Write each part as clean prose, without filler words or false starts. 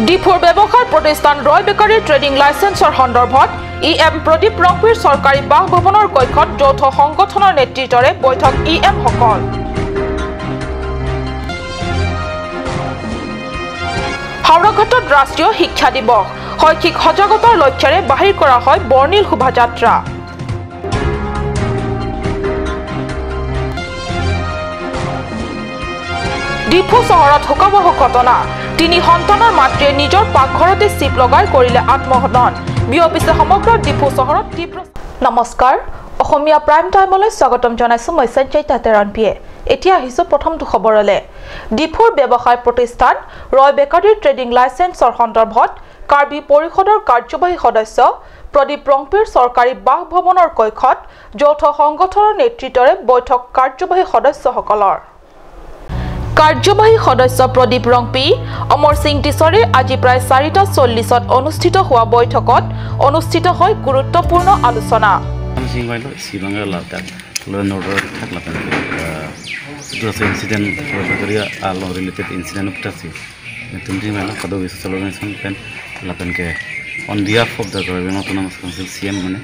ডিফুৰ ব্যৱসায় প্ৰতিষ্ঠান ৰয় বেকাৰীৰ ট্ৰেডিং লাইচেন্সৰ সন্দৰ্ভত ই এম প্ৰদীপ ৰংপিৰ চৰকাৰী বাসভৱনৰ কক্ষত যৌথ সংগঠনৰ নেতৃত্বৰে বৈঠক ই এমসকল। হাওৰাঘাটত ৰাষ্ট্ৰীয় শিক্ষা দিৱস শৈক্ষিক সজাগতাৰ লক্ষ্যেৰে বাহিৰ কৰা হয় বৰ্ণিল শোভাযাত্ৰা। ডিফু চহৰত শোকাৱহ ঘটনা, তিনি সন্তানৰ মাতৃয়ে নিজৰ পাকঘৰতে চিপ লগাই কৰিলে আত্মহনন, বিয়পিছে সমগ্ৰ ডিফু চহৰত তীব্ৰ। নমস্কাৰ, অসমীয়া প্ৰাইম টাইমলৈ স্বাগতম জনাইছো মই সঞ্জয় তেৰণপিয়ে। এতিয়া আহিছো প্ৰথমটো খবৰলৈ। ডিফুৰ ব্যৱসায় প্ৰতিষ্ঠান ৰয় বেকাৰীৰ ট্ৰেডিং লাইচেন্সৰ সন্দৰ্ভত কাৰ্বি পৰিষদৰ কাৰ্যবাহী সদস্য প্ৰদীপ ৰংপিৰ চৰকাৰী বাসভৱনৰ কক্ষত যৌথ সংগঠনৰ নেতৃত্বৰে বৈঠক কাৰ্যবাহী সদস্যসকলৰ। কাৰ্যবাহী সদস্য প্ৰদীপ ৰংপি, অমৰ সিং টিছৰে আজি প্ৰায় 4:40 অনুষ্ঠিত হোৱা বৈঠকত অনুষ্ঠিত হয় গুৰুত্বপূৰ্ণ আলোচনা। On behalf of the Karbi Autonomous Council CM মানে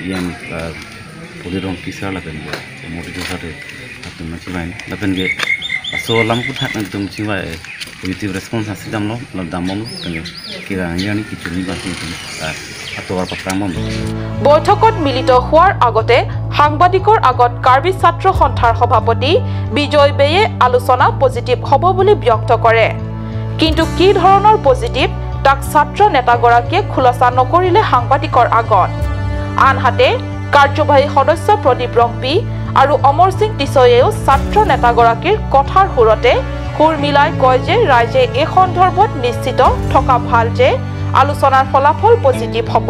EM Pradeep Rongpi sir lapen ke moti sir atum chibai lapen ke so lam ku thak tum chibai positive response asi dam lo dam bom ke yani kichu ni ba tum ato ar patra mom। বৈঠকত মিলিত হোৱাৰ আগতে সাংবাদিকৰ আগত কাৰ্বি ছাত্ৰ সন্থাৰ সভাপতি বিজয় বেয়ে আলোচনা পজিটিভ হ'ব বুলি ব্যক্ত কৰে। কিন্তু কি ধৰণৰ পজিটিভ তাক ছাত্ৰ নেতাগৰাকীয়ে খোলাচা নকৰিলে সাংবাদিকৰ আগত। আনহাতে কাৰ্যবাহী সদস্য প্ৰদীপ ৰংপি আৰু অমৰ সিং টিছয়েও ছাত্ৰ নেতাগৰাকীৰ কথাৰ সুৰতে সুৰ মিলাই কয় যে ৰাইজে এই সন্দৰ্ভত নিশ্চিত থকা ভাল যে আলোচনাৰ ফলাফল পজিটিভ হ'ব।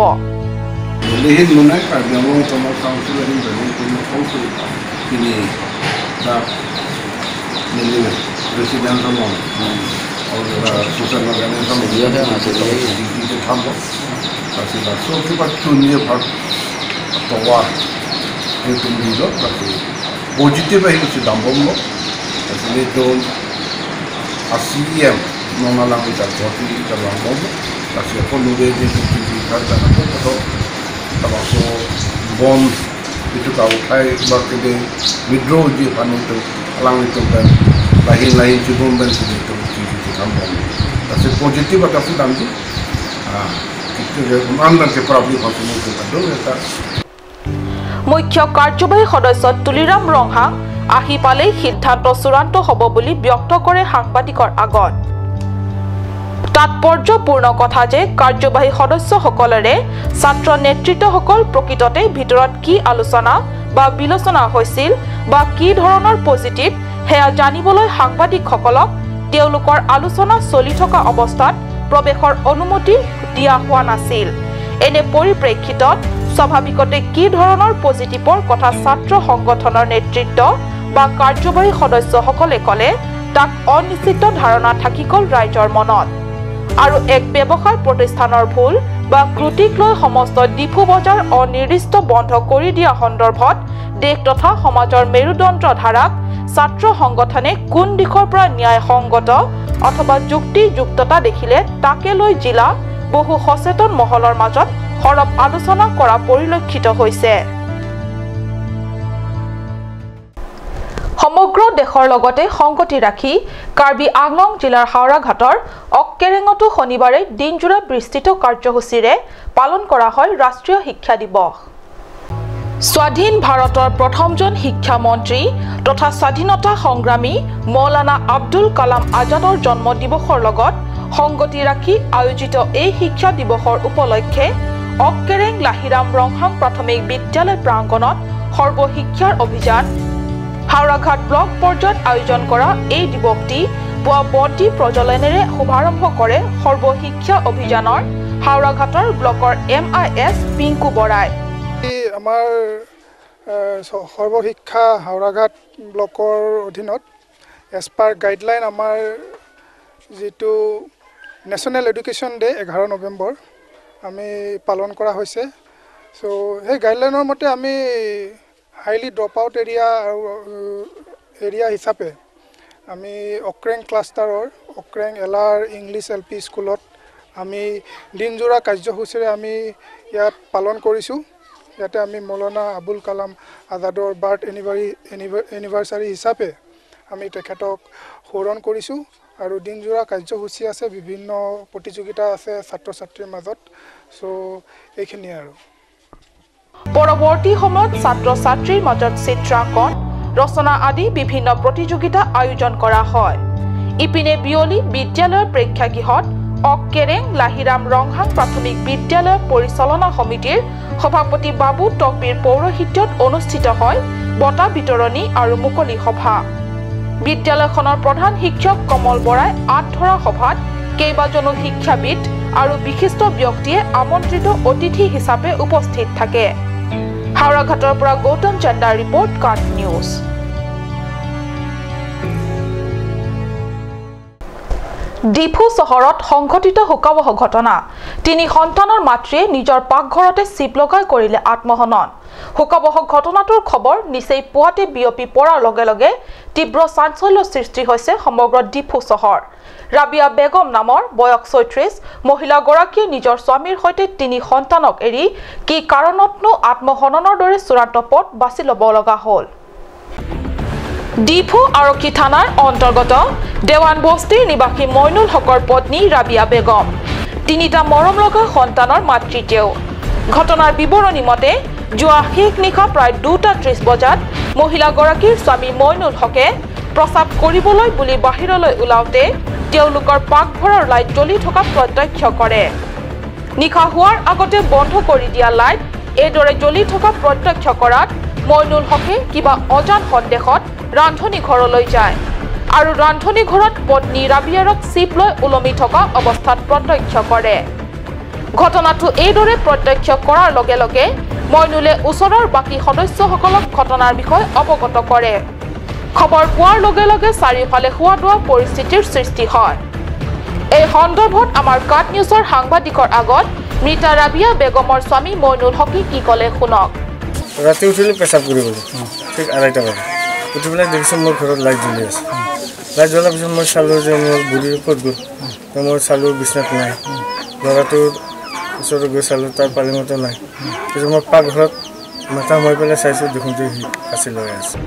Positive ahi dambom lo asile ACM nona lang ita goti ita bambom kasi ako nure de ti khar ta ko to so bon itu ka uthai ba ke de withdraw ji pani to lang itu ben lahin lahin jibon ben itu ti ti dambom kasi positive ata su damji a itu andar ke problem hosu ko ta eta। মুখ্য কাৰ্যবাহী সদস্য তুলিৰাম ৰংহাং আহি পালেই সিদ্ধান্ত চূড়ান্ত হ'ব বুলি ব্যক্ত কৰে সাংবাদিকৰ আগত। তাৎপৰ্যপূৰ্ণ কথা যে কাৰ্যবাহী সদস্যসকলেৰে ছাত্ৰ নেতৃত্বসকল প্ৰকৃততে ভিতৰত কি আলোচনা বা বিলোচনা হৈছিল বা কি ধৰণৰ পজিটিভ সেয়া জানিবলৈ সাংবাদিকসকলক তেওঁলোকৰ আলোচনা চলি থকা অৱস্থাত প্ৰৱেশৰ অনুমতি দিয়া হোৱা নাছিল। এনে পৰিপ্ৰেক্ষিতত স্বাভাৱিকতে কি ধৰণৰ পজিটিভৰ কথা ছাত্ৰ সংগঠনৰ নেতৃত্ব বা কাৰ্যবাহী সদস্যসকলে ক'লে তাক অনিশ্চিত ধাৰণা থাকি গ'ল ৰাইজৰ মনত। আৰু এক ব্যৱসায় প্ৰতিষ্ঠানৰ ভুল বা ত্ৰুটিক লৈ সমস্ত ডিফু বজাৰ অনিৰ্দিষ্ট বন্ধ কৰি দিয়া সন্দৰ্ভত দেশ তথা সমাজৰ মেৰুদণ্ড ধাৰাক ছাত্ৰ সংগঠনে কোন দিশৰ পৰা ন্যায়সংগত অথবা যুক্তিযুক্ততা দেখিলে তাকে লৈ জিলা বহু সচেতন মহলৰ মাজত সৰব আলোচনা কৰা পৰিলক্ষিত হৈছে। সমগ্ৰ দেশৰ লগতে সংগতি ৰাখি কাৰ্বি আংলং জিলাৰ হাওৰাঘাটৰ অক্কেৰেঙতো শনিবাৰে দিনজোৰা বিস্তৃত কাৰ্যসূচীৰে পালন কৰা হয় ৰাষ্ট্ৰীয় শিক্ষা দিৱস। স্বাধীন ভাৰতৰ প্ৰথমজন শিক্ষামন্ত্ৰী তথা স্বাধীনতা সংগ্ৰামী মৌলানা আব্দুল কালাম আজাদৰ জন্ম দিৱসৰ লগত সংগতি ৰাখি আয়োজিত এই শিক্ষা দিৱসৰ উপলক্ষে অক্কেৰেং লাহিৰাম ৰংহাং প্ৰাথমিক বিদ্যালয় প্ৰাংগণত সৰ্বশিক্ষাৰ অভিযান হাওৰাঘাট ব্লক পৰ্যায়ত আয়োজন কৰা এই দিৱসটি পুৱা বন্তি প্ৰজ্বলনেৰে শুভাৰম্ভ কৰে সৰ্বশিক্ষা অভিযানৰ হাওৰাঘাটৰ ব্লকৰ MIS Pinku বৰাই। আমাৰ সৰ্বশিক্ষা হাওৰাঘাট ব্লকৰ অধীনত এজ পাৰ গাইডলাইন আমাৰ যিটো নেশ্যনেল এডুকেশ্যন ডে 11 নৱেম্বৰ আমি পালন কৰা হৈছে। চ' সেই গাইডলাইনৰ মতে আমি হাইলি ড্ৰপ আউট এৰিয়া আৰু এৰিয়া হিচাপে আমি অক্ৰেং ক্লাষ্টাৰৰ অক্ৰেং এলাৰ ইংলিছ এল পি স্কুলত আমি দিনজোৰা কাৰ্যসূচীৰে আমি ইয়াত পালন কৰিছোঁ। ইয়াতে আমি মৌলানা আবুল কালাম আজাদৰ বাৰ্থ এনিভাৰ্চাৰী হিচাপে আমি তেখেতক সোঁৱৰণ কৰিছোঁ আৰু দিনজোৰা কাৰ্যসূচী আছে, বিভিন্ন প্ৰতিযোগিতা আছে ছাত্ৰ ছাত্ৰীৰ মাজত। চ' এইখিনিয়ে আৰু। পৰৱৰ্তী সময়ত ছাত্ৰ ছাত্ৰীৰ মাজত চিত্ৰাংকন, ৰচনা আদি বিভিন্ন প্ৰতিযোগিতা আয়োজন কৰা হয়। ইপিনে বিয়লি বিদ্যালয়ৰ প্ৰেক্ষাগৃহত অকেৰেং লাহিৰাম ৰংহাং প্ৰাথমিক বিদ্যালয় পৰিচালনা সমিতিৰ সভাপতি বাবু তকবীৰ পৌৰোহিত্যত অনুষ্ঠিত হয় বঁটা বিতৰণী আৰু মুকলি সভা। বিদ্যালয়খনৰ প্ৰধান শিক্ষক কমল বৰাই আঁত ধৰা সভাত কেইবাজনো শিক্ষাবিদ আৰু বিশিষ্ট ব্যক্তিয়ে আমন্ত্ৰিত অতিথি হিচাপে উপস্থিত থাকে। হাওৰাঘাটৰ পৰা গৌতম চান্দাৰ ৰিপৰ্ট, কাট নিউজ। ডিফু চহৰত সংঘটিত শোকাৱহ ঘটনা। তিনি সন্তানৰ মাতৃয়ে নিজৰ পাকঘৰতে চিপ লগাই কৰিলে আত্মহনন। শোকাৱহ ঘটনাটোৰ খবৰ নিচেই পুৱাতে বিয়পি পৰাৰ লগে লগে তীব্ৰ চাঞ্চল্যৰ সৃষ্টি হৈছে সমগ্ৰ ডিফু চহৰ। ৰাবিয়া বেগম নামৰ বয়স 36 মহিলাগৰাকীয়ে নিজৰ স্বামীৰ সৈতে তিনি সন্তানক এৰি কি কাৰণতনো আত্মহননৰ দৰে চূড়ান্ত পথ বাছি ল'ব লগা হ'ল। ডিফু আৰক্ষী থানাৰ অন্তৰ্গত দেৱান বস্তিৰ নিবাসী মইনুল হকৰ পত্নী ৰাবিয়া বেগম তিনিটা মৰম লগা সন্তানৰ মাতৃ তেওঁ। ঘটনাৰ বিৱৰণী মতে যোৱা শেষ নিশা প্ৰায় 2:30 বজাত মহিলাগৰাকীৰ স্বামী মইনুল হকে প্ৰস্ৰাৱ কৰিবলৈ বুলি বাহিৰলৈ ওলাওঁতে তেওঁলোকৰ পাকঘৰৰ লাইট জ্বলি থকা প্ৰত্যক্ষ কৰে। নিশা হোৱাৰ আগতে বন্ধ কৰি দিয়া লাইট এইদৰে জ্বলি থকা প্ৰত্যক্ষ কৰাত মইনুল হকে কিবা অজান সন্দেহত ৰান্ধনী ঘৰলৈ যায় আৰু ৰান্ধনী ঘৰত পত্নী ৰাবিয়াৰক চিপ লৈ ওলমি থকা অৱস্থাত প্ৰত্যক্ষ কৰে। ঘটনাটো এইদৰে প্ৰত্যক্ষ কৰাৰ লগে লগে মইনুলে ওচৰৰ বাকী সদস্যসকলক ঘটনাৰ বিষয়ে অৱগত কৰে। খবৰ পোৱাৰ লগে লগে চাৰিওফালে হোৱা দোৱা পৰিস্থিতিৰ সৃষ্টি হয়। এই সন্দৰ্ভত আমাৰ কাট নিউজৰ সাংবাদিকৰ আগত মৃতা ৰাবিয়া বেগমৰ স্বামী মইনুল হকে কি ক'লে শুনক। ৰাতি উঠিলোঁ পেচাব কৰিবলৈ ঠিক 2:30 বজাত উঠি পেলাই দেখিছোঁ মোৰ ঘৰত লাইট জ্বলি আছে। লাইট জ্বলাৰ পিছত মই চালোঁ যে মোৰ বুঢ়ী ক'ত গ'ল। মই চালোঁ বিচনাত নাই, ল'ৰাটোৰ ওচৰত গৈ চালোঁ তাৰ পালিমতো নাই। পিছত মই পাকঘৰত মাথা সোমাই পেলাই চাইছোঁ, দেখোঁতে সি ফাঁচি লগাই আছে।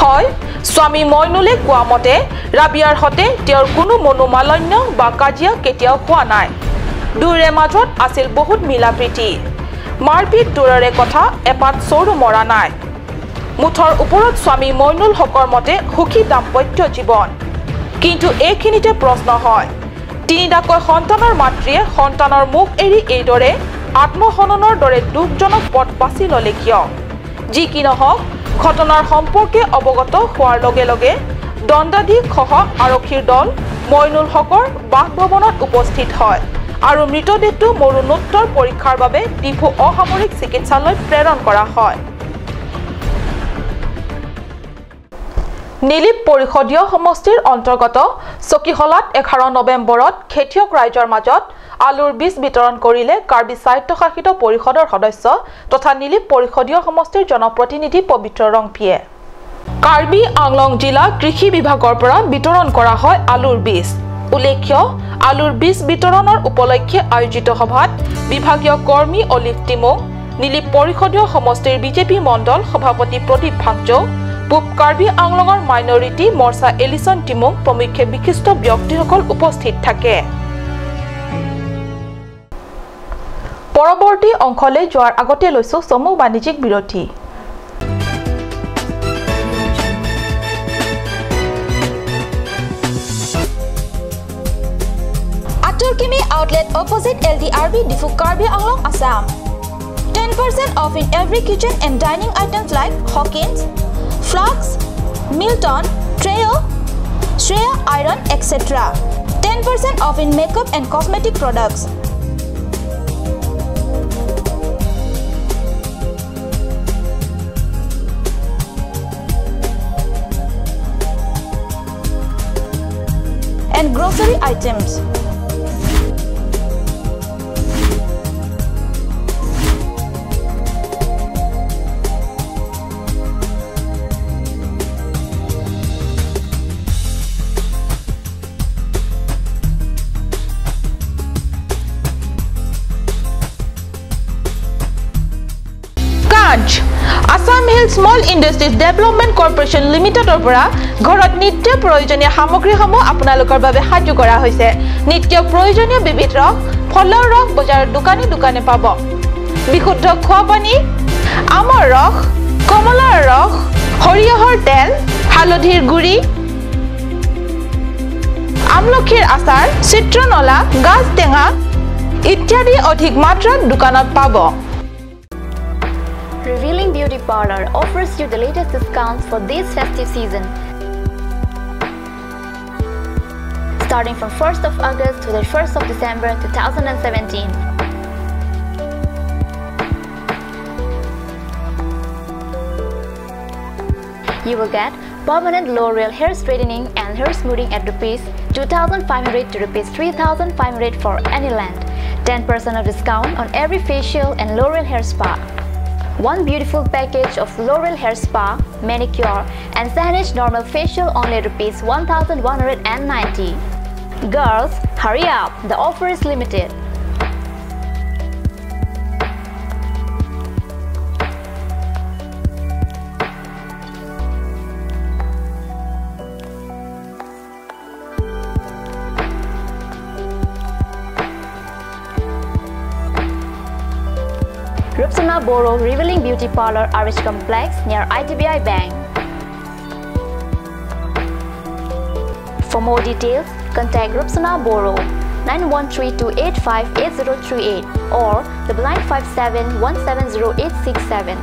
হয়, স্বামী মইনুলে কোৱা মতে ৰাবিয়াৰ সৈতে তেওঁৰ কোনো মনোমালিন্য বা কাজিয়া কেতিয়াও হোৱা নাই। দুয়োৰে মাজত আছিল বহুত মিলা প্ৰীতি, মাৰপিট দূৰৰে কথা, এপাত চৰো মৰা নাই। মুঠৰ ওপৰত স্বামী মইনুল হকৰ মতে সুখী দাম্পত্য জীৱন। কিন্তু এইখিনিতে প্ৰশ্ন হয়, তিনিটাকৈ সন্তানৰ মাতৃয়ে সন্তানৰ মুখ এৰি এইদৰে আত্মহননৰ দৰে দুখজনক পথ বাছি ল'লে কিয়? যি কি নহওক, ঘটনাৰ সম্পৰ্কে অৱগত হোৱাৰ লগে লগে দণ্ডাধীশসহ আৰক্ষীৰ দল মইনুল হকৰ বাসভৱনত উপস্থিত হয় আৰু মৃতদেহটো মৰণোত্তৰ পৰীক্ষাৰ বাবে ডিফু অসামৰিক চিকিৎসালয়ত প্ৰেৰণ কৰা হয়। নীলিপ পৰিষদীয় সমষ্টিৰ অন্তৰ্গত চকীহলাত 11 নৱেম্বৰত খেতিয়ক ৰাইজৰ মাজত আলুৰ বীজ বিতৰণ কৰিলে কাৰ্বি স্বায়ত্তশাসিত পৰিষদৰ সদস্য তথা নীলিপ পৰিষদীয় সমষ্টিৰ জনপ্ৰতিনিধি পবিত্ৰ ৰংপিয়ে। কাৰ্বি আংলং জিলা কৃষি বিভাগৰ পৰা বিতৰণ কৰা হয় আলুৰ বীজ। উল্লেখ্য, আলুৰ বীজ বিতৰণৰ উপলক্ষে আয়োজিত সভাত বিভাগীয় কৰ্মী অলিভ টিমুং, নীলিপ পৰিষদীয় সমষ্টিৰ বিজেপি মণ্ডল সভাপতি প্ৰদীপ ভাংচৌ, পূব কাৰ্বি আংলঙৰ মাইনৰিটি মৰ্চা এলিচন টিমুং প্ৰমুখ্যে বিশিষ্ট ব্যক্তিসকল উপস্থিত থাকে। পৰৱৰ্তী অংশলৈ যোৱাৰ আগতে লৈছো চমু বাণিজ্যিক বিৰতি। Aturkimi outlet opposite LDRB Diphu Karbi Anglong, Assam. 10% off in every kitchen and dining items like Hawkins, Flux, Milton, Treo, Shreya Iron, etc. 10% off in makeup and cosmetic products. And grocery items. Hill Small Industries Development Corporation লিমিটেডৰ পৰা ঘৰত নিত্য প্ৰয়োজনীয় সামগ্ৰীসমূহ আপোনালোকৰ বাবে সাজু কৰা হৈছে। নিত্য প্ৰয়োজনীয় বিবিধ ৰস, ফলৰ ৰস বজাৰৰ দোকানে দোকানে পাব। বিশুদ্ধ খোৱা পানী, আমৰ ৰস, কমলাৰ ৰস, সৰিয়হৰ তেল, হালধিৰ গুড়ি, আমলখিৰ আচাৰ, চিত্ৰনলা, গাজ টেঙা ইত্যাদি অধিক মাত্ৰাত দোকানত পাব। Revealing Beauty Parlor offers you the latest discounts for this festive season. Starting from 1st of August to the 1st of December 2017. You will get permanent L'Oreal hair straightening and hair smoothing at rupees 2,500 to rupees 3,500 for any length. 10% of discount on every facial and L'Oreal hair spa. One beautiful package of L'Oreal hair spa, manicure and Sanish normal facial only rupees 1,190. Girls, hurry up, the offer is limited. Rupsana Boro, Revealing Beauty Parlor, RH Complex near IDBI Bank. For more details, contact Rupsana Boro 9132858038 or 9957170867.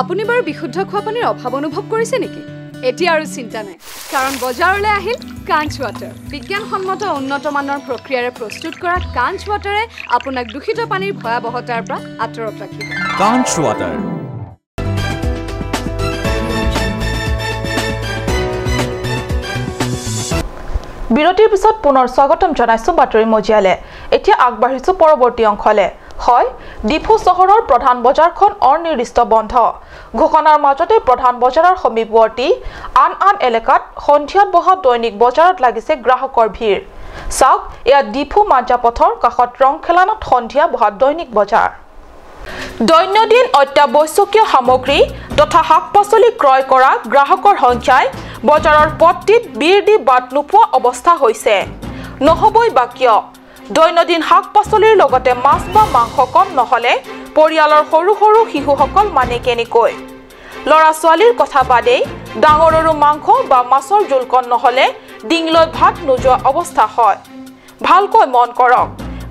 আপুনি বাৰু বিশুদ্ধ খোৱা পানীৰ অভাৱ অনুভৱ কৰিছে নেকি? এতিয়া আৰু চিন্তা নাই, কাৰণ বজাৰলৈ আহিল কাঞ্চ ৱাটাৰ। বিজ্ঞানসন্মত উন্নত মানৰ প্ৰক্ৰিয়াৰে প্ৰস্তুত কৰা কাঞ্চ ৱাটাৰে আপোনাক দূষিত পানীৰ ভয়াৱহতাৰ পৰা আঁতৰত ৰাখিব। কাঞ্চ ৱাটাৰ। বিৰতিৰ পিছত পুনৰ স্বাগতম জনাইছো বাতৰি মজিয়ালে। এতিয়া আগবাঢ়িছো পৰৱৰ্তী অংশলে। হয়, ডিফু চহৰৰ প্ৰধান বজাৰখন অনিৰ্দিষ্ট বন্ধ ঘোষণাৰ মাজতে প্ৰধান বজাৰৰ সমীপৱৰ্তী আন আন এলেকাত সন্ধিয়াত বহা দৈনিক বজাৰত লাগিছে গ্ৰাহকৰ ভিৰ। চাওক, এয়া ডিফু মাঞ্জা পথৰ কাষত ৰংখেলানত সন্ধিয়া বহা দৈনিক বজাৰ। দৈনন্দিন অত্যাৱশ্যকীয় সামগ্ৰী তথা শাক পাচলি ক্ৰয় কৰা গ্ৰাহকৰ সংখ্যাই বজাৰৰ পথটিত বিৰ দি বাট নোপোৱা অৱস্থা হৈছে। নহ'বই বা কিয়, দৈনন্দিন শাক পাচলিৰ লগতে মাছ বা মাংস কম নহ'লে পৰিয়ালৰ সৰু সৰু শিশুসকল মানে কেনেকৈ? ল'ৰা ছোৱালীৰ কথা বাদেই, ডাঙৰৰো মাংস বা মাছৰ জোলকণ নহ'লে ডিঙলৈ ভাত নোযোৱা অৱস্থা হয়। ভালকৈ মন কৰক,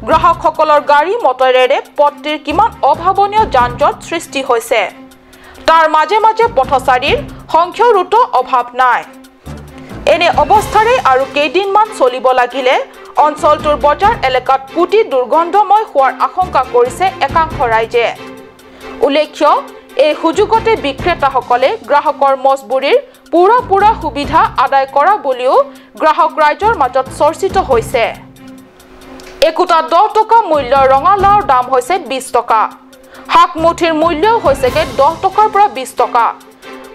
গ্ৰাহকসকলৰ গাড়ী মটৰেৰে পথটিৰ কিমান অভাৱনীয় যান জঁট সৃষ্টি হৈছে। তাৰ মাজে মাজে পথচাৰীৰ সংখ্যাৰোতো অভাৱ নাই। এনে অৱস্থাৰে আৰু কেইদিনমান চলিব লাগিলে অঞ্চলটোৰ বজাৰ এলেকাত পুতি দুৰ্গন্ধময় হোৱাৰ আশংকা কৰিছে একাংশ ৰাইজে। উল্লেখ্য, এই সুযোগতে বিক্ৰেতাসকলে গ্ৰাহকৰ মজবুৰিৰ পুৰা পুৰা সুবিধা আদায় কৰা বুলিও গ্ৰাহক ৰাইজৰ মাজত চৰ্চিত হৈছে। একোটা 10 টকা মূল্যৰ ৰঙালাওৰ দাম হৈছে 20 টকা, শাকমুঠিৰ মূল্যও হৈছেগৈ 10 টকাৰ পৰা 20 টকা।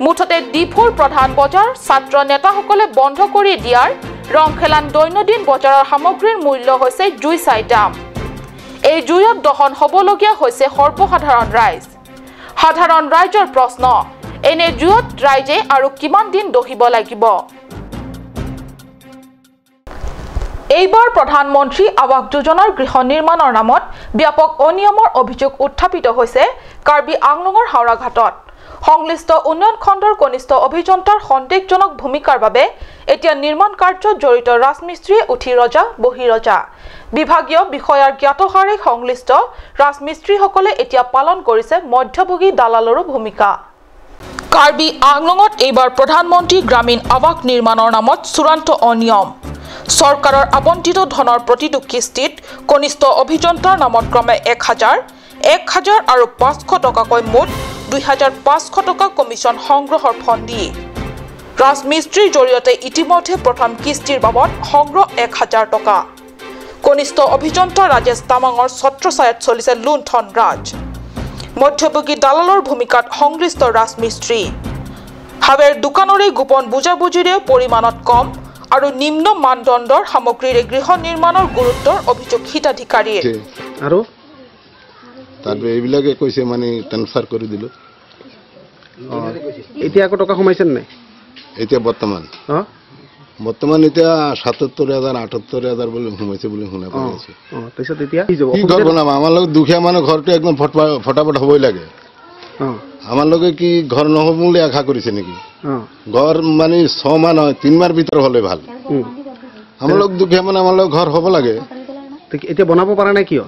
মুঠতে ডিফুৰ প্ৰধান বজাৰ ছাত্ৰ নেতাসকলে বন্ধ কৰি দিয়াৰ ৰংখেলান দৈনন্দিন বজাৰৰ সামগ্ৰীৰ মূল্য হৈছে জুই চাই দাম। এই জুইত দহন হ'বলগীয়া হৈছে সৰ্বসাধাৰণ ৰাইজ। সাধাৰণ ৰাইজৰ প্ৰশ্ন, এনে জুইত ৰাইজে আৰু কিমান দিন দহিব লাগিব? এইবাৰ প্ৰধানমন্ত্ৰী আৱাস যোজনাৰ গৃহ নিৰ্মাণৰ নামত ব্যাপক অনিয়মৰ অভিযোগ উত্থাপিত হৈছে কাৰ্বি আংলঙৰ হাওৰাঘাটত। সংশ্লিষ্ট উন্নয়ন খণ্ডৰ কনিষ্ঠ অভিযন্তাৰ সন্দেহজনক ভূমিকাৰ বাবে এতিয়া নিৰ্মাণ কাৰ্যত জড়িত ৰাজমিস্ত্ৰীয়ে উঠি ৰজা বহি ৰজা। বিভাগীয় বিষয়াৰ জ্ঞাতসাৰে সংশ্লিষ্ট ৰাজমিস্ত্ৰীসকলে এতিয়া পালন কৰিছে মধ্যভোগী দালালৰো ভূমিকা। কাৰ্বি আংলঙত এইবাৰ প্ৰধানমন্ত্ৰী গ্ৰামীণ আৱাস নিৰ্মাণৰ নামত চূড়ান্ত অনিয়ম। চৰকাৰৰ আবণ্টিত ধনৰ প্ৰতিটো কিস্তিত কনিষ্ঠ অভিযন্তাৰ নামত ক্ৰমে 1000, 1000 আৰু 500 টকাকৈ মুঠ 2500 টকা কমিছন সংগ্ৰহৰ ফন্দি। ৰাজমিস্ত্ৰীৰ জৰিয়তে ইতিমধ্যে প্ৰথম কিস্তিৰ বাবদ সংগ্ৰহ 1000 টকা। কনিষ্ঠ অভিযন্তা ৰাজেশ তামাঙৰ ছত্ৰছায়াত চলিছে লুণ্ঠন ৰাজ। মধ্যভোগী দালালৰ ভূমিকাত সংশ্লিষ্ট ৰাজমিস্ত্ৰী। হাৱেৰ দোকানৰে গোপন বুজাবুজিৰে পৰিমাণত কম আৰু নিম্ন মানদণ্ডৰ সামগ্ৰীৰে গৃহ নিৰ্মাণৰ গুৰুত্বৰ অভিযোগ হিতাধিকাৰীৰ। আৰু তাৰপৰা এইবিলাকে কৈছে মানে ট্ৰান্সফাৰ কৰি দিলোঁ। এতিয়া আকৌ টকা সোমাইছে নাই? এতিয়া বৰ্তমান বৰ্তমান এতিয়া ৭৭,০০০ ৭৮,০০০ বুলি সোমাইছে বুলি শুনা পাই আছোঁ। তাৰপিছত এতিয়া কি ঘৰ বনাম? আমাৰ লগত দুখীয়া মানুহ ঘৰটো একদম ফটাফট হ'বই লাগে। আমাৰ লগে কি ঘৰ নহ'ব বুলি আশা কৰিছে নেকি? ঘৰ মানে ৬ মাহ নহয় ৩ মাহৰ ভিতৰত হ'লে ভাল। আমাৰ লোক দুখীয়া মানে আমাৰ লোক ঘৰ হ'ব লাগে। এতিয়া বনাব পৰা নাই কিয়?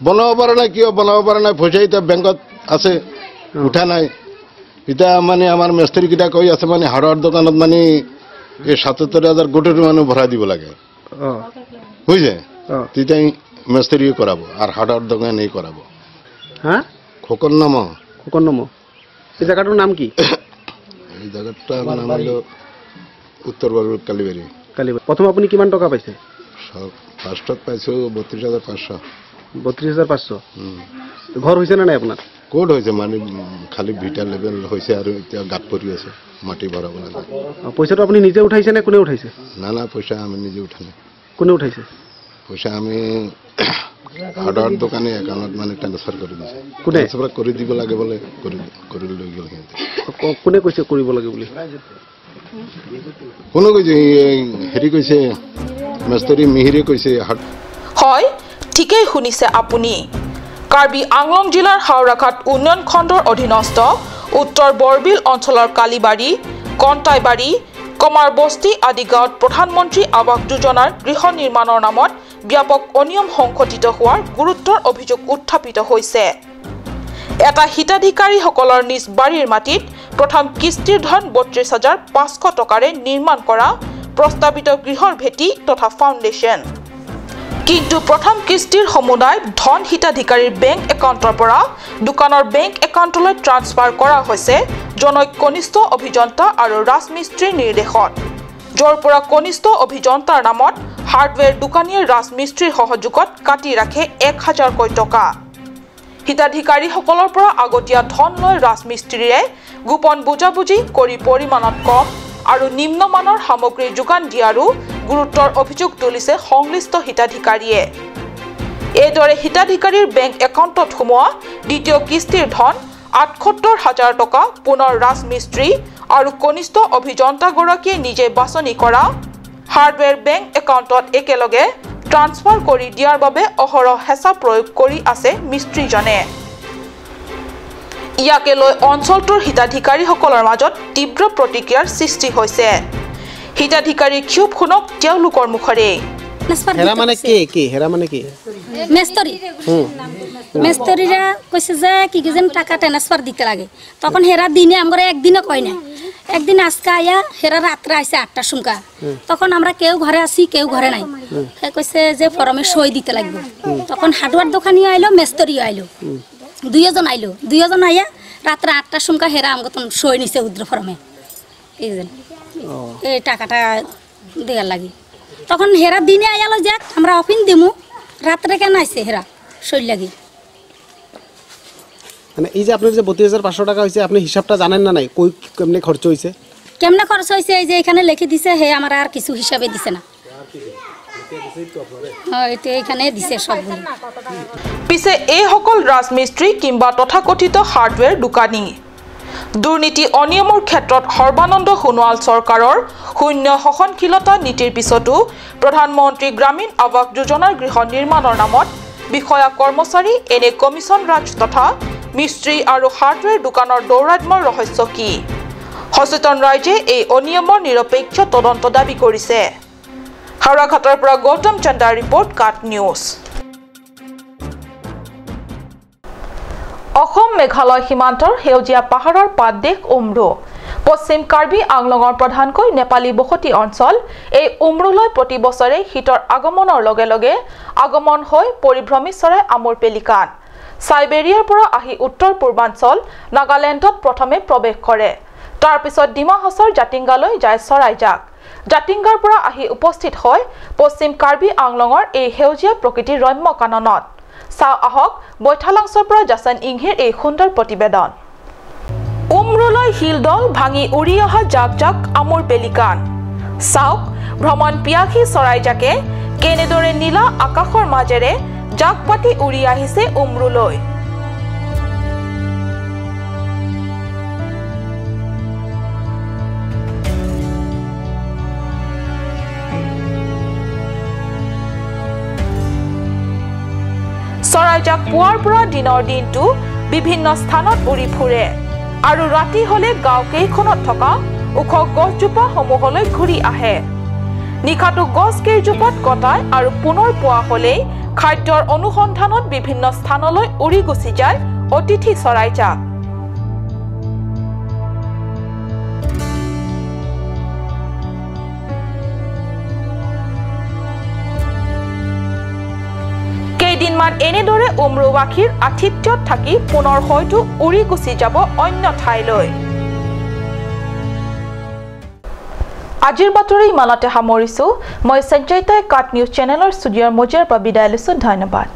বনাব পৰা নাই কিয়? বনাব পৰা নাই, পইচা এতিয়া বেংকত আছে, উঠা নাই। এতিয়া মানে আমাৰ মিস্ত্ৰীকেইটা কৈ আছে মানে হাৰৰ দোকানত মানে এই ৭৭,০০০ গোটেইটো মানুহ ভৰাই দিব লাগে, বুজিছে? তেতিয়া মিস্ত্ৰীয়ে কৰাব আৰু হাৰৰ দোকানেই কৰাব। হা, খোকন নাম। খোকন নাম। এই জেগাটোৰ নাম কি? এই জেগাটোৰ নাম হলো উত্তৰ বৰবিল কালিবাৰী। কালিবাৰী। প্ৰথম আপুনি কিমান টকা পাইছে? ফাৰ্ষ্টত পাইছোঁ ৩২,৫০০। ৩২,৫০০। ঘৰ হৈছে নে নাই আপোনাৰ? ক'ত হৈছে মানে খালি ভিটা লেভেল হৈছে আৰু এতিয়া গাঁত পৰি আছে, মাটি ভৰাব লাগে। পইচাটো আপুনি নিজে উঠাইছে নে কোনে উঠাইছে? না না, পইচা আমি নিজে উঠা নাই। কোনে উঠাইছে পইচা? আমি হাৰ্ডৱেৰ দোকানে একাউণ্টত মানে ট্ৰান্সফাৰ কৰি দিছে। কোনে ট্ৰান্সফাৰ কৰি দিব লাগে বোলে, কৰি লৈ গ'ল সিহঁতে। কোনে কৈছে কৰিব লাগে বুলি? কোনে কৈছে? হেৰি কৈছে, মিস্ত্ৰী মিহিৰে কৈছে। হয়, ঠিকেই শুনিছে আপুনি। কাৰ্বি আংলং জিলাৰ হাওৰাঘাট উন্নয়ন খণ্ডৰ অধীনস্থ উত্তৰ বৰবিল অঞ্চলৰ কালিবাৰী, কণ্টাইবাৰী, কমাৰবস্তি আদি গাঁৱত প্ৰধানমন্ত্ৰী আৱাস যোজনাৰ গৃহ নিৰ্মাণৰ নামত ব্যাপক অনিয়ম সংঘটিত হোৱাৰ গুৰুত্বৰ অভিযোগ উত্থাপিত হৈছে। এটা হিতাধিকাৰীসকলৰ নিজ বাৰীৰ মাটিত প্ৰথম কিস্তিৰ ধন ৩২,৫০০ টকাৰে নিৰ্মাণ কৰা প্ৰস্তাৱিত গৃহৰ ভেটি তথা ফাউণ্ডেশ্যন। কিন্তু প্ৰথম কিস্তিৰ সমুদায় ধন হিতাধিকাৰীৰ বেংক একাউণ্টৰ পৰা দোকানৰ বেংক একাউণ্টলৈ ট্ৰান্সফাৰ কৰা হৈছে জনৈক কনিষ্ঠ অভিযন্তা আৰু ৰাজমিস্ত্ৰীৰ নিৰ্দেশত, য'ৰ পৰা কনিষ্ঠ অভিযন্তাৰ নামত হাৰ্ডৱেৰ দোকানীয়ে ৰাজমিস্ত্ৰীৰ সহযোগত কাটি ৰাখে ১,০০০কৈ টকা। হিতাধিকাৰীসকলৰ পৰা আগতীয়া ধন লৈ ৰাজমিস্ত্ৰীয়ে গোপন বুজাবুজি কৰি পৰিমাণত কম আৰু নিম্নমানৰ সামগ্ৰী যোগান দিয়াৰো গুৰুত্বৰ অভিযোগ তুলিছে সংশ্লিষ্ট হিতাধিকাৰীয়ে। এইদৰে হিতাধিকাৰীৰ বেংক একাউণ্টত সোমোৱা দ্বিতীয় কিস্তিৰ ধন ৭৮,০০০ টকা পুনৰ ৰাজমিস্ত্ৰী আৰু কনিষ্ঠ অভিযন্তাগৰাকীয়ে নিজে বাছনি কৰা হাৰ্ডৱেৰ বেংক একাউণ্টত একেলগে ট্ৰান্সফাৰ কৰি দিয়াৰ বাবে অহৰহ হেঁচা প্ৰয়োগ কৰি আছে মিস্ত্ৰীজনে। ইয়াকে লৈ অঞ্চলটোৰ হিতাধিকাৰীসকলৰ মাজত তীব্ৰ প্ৰতিক্ৰিয়াৰ সৃষ্টি হৈছে। হিতাধিকাৰীৰ ক্ষোভ শুনক তেওঁলোকৰ মুখৰেই। হেৰা মানে কি? কি হেৰা মানে কি? মেস্তরি। মেস্তরিরা কইছে যে কি কি যেন টাকা ট্রান্সফার দিতে লাগে। তখন হেরা দিনে আমরা একদিনও কই না। একদিন আজকে আয়া হেরা রাত্রে আইছে ৮টার সময়। তখন আমরা কেউ ঘরে আসি কেউ ঘরে নাই। হে কইছে যে ফরমে সই দিতে লাগবে। তখন হার্ডওয়্যার দোকানিও আইলো, মেস্তরিও আইলো, দুইজন আইলো। দুইজন আইয়া রাত্রে ৮টার সময় হেরা আমাকে তখন সই নিছে উদ্র ফরমে, এই যে এই টাকাটা দেওয়ার লাগে। তখন হেরা দিনে আয়ালো যাক আমরা অফিন দিমু, রাত্রে কেন আইছে হেরা সই লাগি। মানে এই যে আপনার যে ৩২,৫০০ টাকা হয়েছে, আপনি হিসাবটা জানেন না নাই কই কেমনে খরচ হয়েছে? কেমনে খরচ হয়েছে এই যে এখানে লিখে দিছে, হে আমার আর কিছু হিসাবে দিছে না। এখানে দিছে সবগুলো। পিছে এইসকল ৰাজমিস্ত্ৰী কিংবা তথাকথিত হাৰ্ডৱেৰ দোকানী দুৰ্নীতি অনিয়মৰ ক্ষেত্ৰত সৰ্বানন্দ সোণোৱাল চৰকাৰৰ শূন্য সহনশীলতা নীতিৰ পিছতো প্ৰধানমন্ত্ৰী গ্ৰামীণ আৱাস যোজনাৰ গৃহ নিৰ্মাণৰ নামত বিষয়া কৰ্মচাৰী এনে কমিছন ৰাজ তথা মিস্ত্ৰী আৰু হাৰ্ডৱেৰ দোকানৰ দৌৰাত্ম্যৰ ৰহস্য কি? সচেতন ৰাইজে এই অনিয়মৰ নিৰপেক্ষ তদন্ত দাবী কৰিছে। হাওৰাঘাটৰ পৰা গৌতম চন্দাৰ ৰিপৰ্ট, কাট নিউজ। অসম মেঘালয় সীমান্তৰ সেউজীয়া পাহাৰৰ পাতদেশ উমৰু। পশ্চিম কাৰ্বি আংলঙৰ প্ৰধানকৈ নেপালী বসতি অঞ্চল এই উমৰুলৈ প্ৰতি বছৰে শীতৰ আগমনৰ লগে লগে আগমন হৈ পৰিভ্ৰমী চৰাই আমোৰ পেলিকান চাইবেৰিয়াৰ পৰা আহি উত্তৰ পূৰ্বাঞ্চল নাগালেণ্ডত প্ৰথমে প্ৰৱেশ কৰে। তাৰ পিছত ডিমা হাছাওৰ জাতিংগালৈ যায় চৰাইজাক। জাতিংগাৰ পৰা আহি উপস্থিত হয় পশ্চিম কাৰ্বি আংলঙৰ এই সেউজীয়া প্ৰকৃতিৰ ৰম্য কাননত। চাওঁ আহক বৈঠালাংছৰ পৰা জাচান ইংহিৰ এই সুন্দৰ প্ৰতিবেদন। উমৰুলৈ শিলদল ভাঙি উৰি অহা জাক জাক আমোৰ পেলিকান। চাওক ভ্ৰমণ পিয়াসী চৰাইজাকে কেনেদৰে নীলা আকাশৰ মাজেৰে জাক পাতি উৰি আহিছে উমৰুলৈ। চৰাইজাক পুৱাৰ পৰা দিনৰ দিনটো বিভিন্ন স্থানত উৰি ফুৰে আৰু ৰাতি হলে গাঁওকেইখনত থকা ওখ গছজোপা সমূহলৈ ঘূৰি আহে। নিশাটো গছ কেইজোপাত কটায় আৰু পুনৰ পুৱা হলেই খাদ্যৰ অনুসন্ধানত বিভিন্ন স্থানলৈ উৰি গুচি যায় অতিথি চৰাইজাক। কেইদিনমান এনেদৰে উমৰুবাসীৰ আতিথ্যত থাকি পুনৰ হয়তো উৰি গুচি যাব অন্য ঠাইলৈ। আজিৰ বাতৰি ইমানতে সামৰিছো। মই সঞ্জয়িতাই কাট নিউজ চেনেলৰ ষ্টুডিঅ'ৰ মজিয়াৰ পৰা বিদায় লৈছো। ধন্যবাদ।